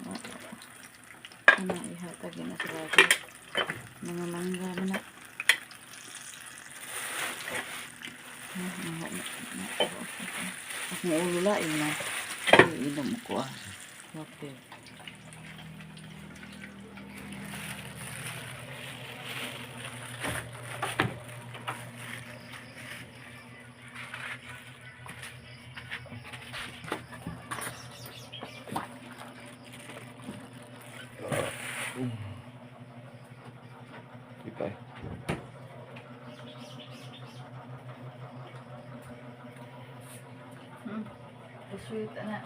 Ano, ihatag na sa lagi. Mga mangga man na. Akong ulo lain na. Ay, inom ko ah. Water. Kita eh. Sweet, ana.